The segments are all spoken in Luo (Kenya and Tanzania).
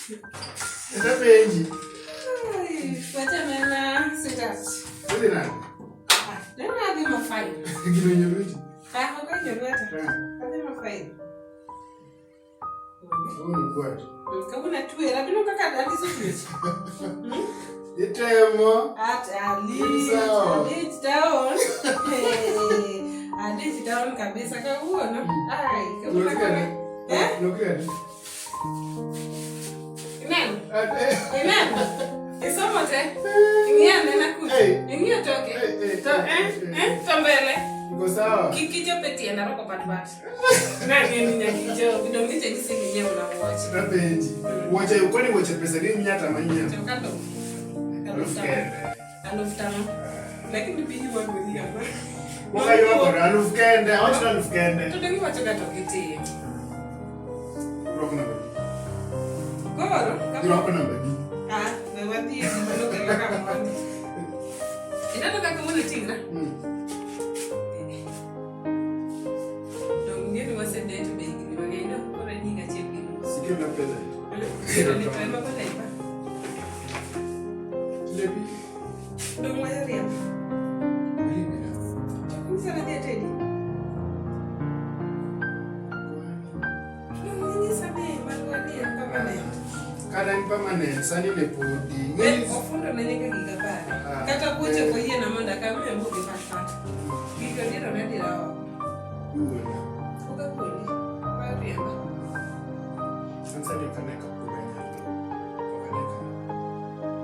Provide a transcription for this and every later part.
Eta penji. Wacha nena sweetheart. Idhi nade? Ah, nena adhi ma fine. Gino nyoruji. Ah, ok anyoruata. Adhi ma fine. Kawuono kwat. Kawuono atwera, abiro kaka andiso twech. Itemo. At alich, alich down. Hey, alich down kabisa kawuono. Ai, kawuono kaka. Eh? Lokere. Ineno? Ineno? Isomo te? Ing'iyo anena kucha. Ing'iyo toke. To eh eh to mbele. Iko sawa. Kik ichop e tienda rwako pat pat. Nang'e ni nyaka ichop. Dong' niche nyisi ni nyiew na wuoche. Napenji. Wuoche kwani wuoche pesa di nyata manyiew. To kalo. Aluf kende. 5,000. Lakini piny wagori kama. Wakaywagore aluf kende. Awacho ni aluf kende. To dong' iwacho ga to gitin. Irwako namba di. Koro, Irwako namba di. Ah, we wadhi e gima nokelo ka mondi. Ineno kaka wuon oting'ra? Dong' ing'e ni wasedeto be higni mang'eny no, koro en higa achiel gi nus. Sikelna pesa. Kendo ni to ema koro iba. Lepi. Dong' weyo riembo. To kunyisa nadhi atedi. Dong' inyisa ni marwa ni en permanent. Kata en permanent, sani ne podi. Ofundo ne nyaka gik apar. Ah, Kata wuoche eh. ok oyiena mondo akaw mi ambugi pat pat. Gigo dirore adira oko. Iwuoyo. Ok akuondi. Weyo riemba. An sani ok ane ka pod anyalo. Ok ane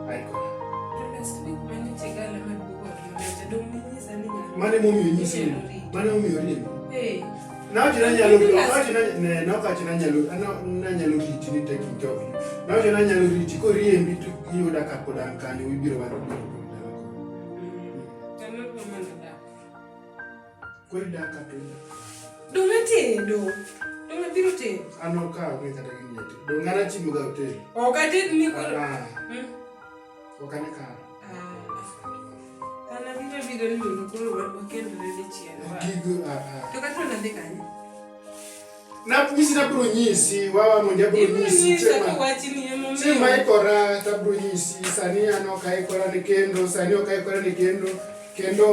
ka aikora. To last week manyocha gala maduogo ot maber, dong' ninyisa ni nyalo. Mano emomiyo onyisi ni. Inyalo rito. Mano emomiyo oriembi. Eh. Nawacho ni anyalo nawacho ni ne nokacho ni anyalo nanyalo riti ni taking care of you. Nawacho ni anyalo riti koriembi to iyuda ka pod an kanyo wibiro wan biro kod dala koni. To nodwa mondo dak. Koro idak kata idak. Dong' atedo. Dong' abiro tedo. An ok aonge kata gi ng'eyo. Dong' an achimo ga hotel. Ok ated ni koro. Ah, Hmm? ok ane ka. Ah. An abiro abiro ni mondo koro wakendre dichiel. Gigo ah ah. To kata nadhi kanye? Na nyisi nabiro nyisi wawa mondo abiro Ibiro nyisi nyisa chieng' to ma- wachni emomiyo. Chieng' ma ikora to abiro nyisi sani an ok aikora ne kendo sani ok aikora ne kendo kendo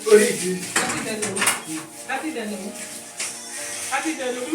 oriti. Adhi dalau. Adhi dalau. Adhi dalau.